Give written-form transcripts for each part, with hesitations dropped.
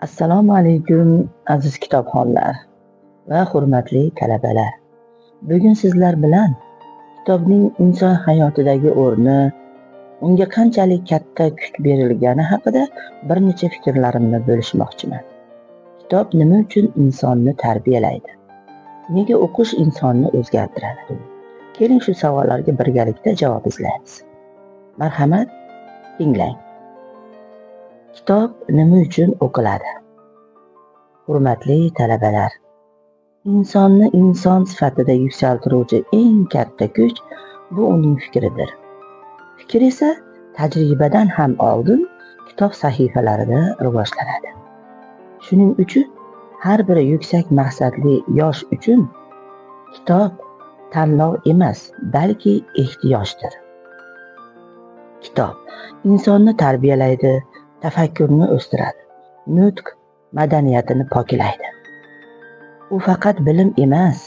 Assalomu alaykum, aziz kitobxonlar va hurmatli talabalar. Bugun sizlar bilan kitobning inson hayotidagi o'rni, unga qanchalik katta kuch berilgani haqida bir necha fikrlarimni bo'lishmoqchiman. Kitob nima uchun insonni tarbiyalaydi? Nega o'qish insonni o'zgartiradi? Keling, shu savollarga birgalikda javob izlaymiz. Marhamat, tinglang. Kitob nima uchun o'qiladi? Hurmatli talabalar, insonni inson sifatida yuksaltiruvchi eng katta kuch bu uning fikridir. Fikr esa tajribadan ham oldin kitob sahifalarida rivojlanadi. Shuning uchun har bir yuksak maqsadli yosh uchun kitob tanlov emas, balki ehtiyojdir. Kitob insonni tarbiyalaydi, tafakkurni o'stiradi, nutq madaniyatini poklaydi. U faqat bilim emas,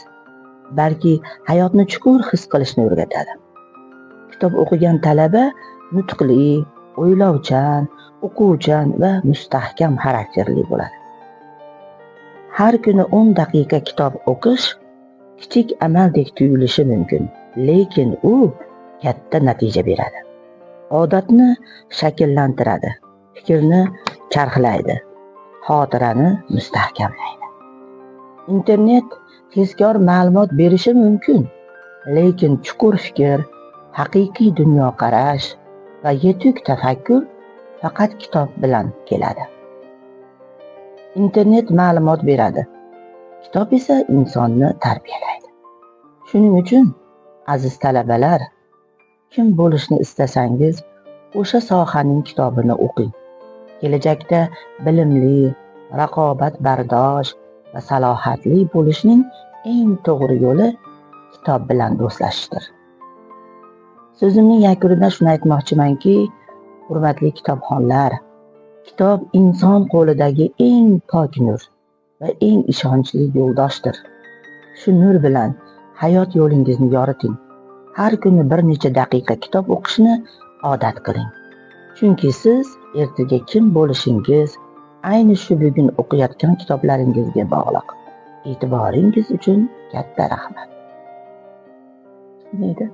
balki hayotni chuqur his qilishni o'rgatadi. Kitob o'qigan talaba nutqli, o'ylovchan, o'quvchan va mustahkam xarakterli bo'ladi. Har kuni 10 daqiqa kitob o'qish kichik amaldek tuyulishi mumkin, lekin u katta natija beradi. Odatni shakllantiradi, fikrni charxlaydi, xotirani mustahkamlaydi. Internet tezkor ma'lumot berishi mumkin, lekin chuqur fikr, haqiqiy dunyoqarash va yetuk tafakkur faqat kitob bilan keladi. Internet ma'lumot beradi, kitob esa insonni tarbiyalaydi. Shuning uchun, aziz talabalar, kim bo'lishni istasangiz, o'sha sohaning kitobini o'qing. Kelajakda bilimli, raqobatbardosh va salohiyatli bo'lishning eng to'g'ri yo'li kitob bilan do'stlashishdir. So'zimning yakunida shuni aytmoqchimanki, hurmatli kitobxonlar, kitob inson qo'lidagi eng pok nur va eng ishonchli yo'ldoshdir. Shu nur bilan hayot yo'lingizni yoriting. Har kuni bir necha daqiqa kitob o'qishni odat qiling. Chunki siz ertaga kim bo'lishingiz ayni shu bugun o'qiyotgan kitoblaringizga bog'liq. E'tiboringiz uchun katta rahmat. Neydi?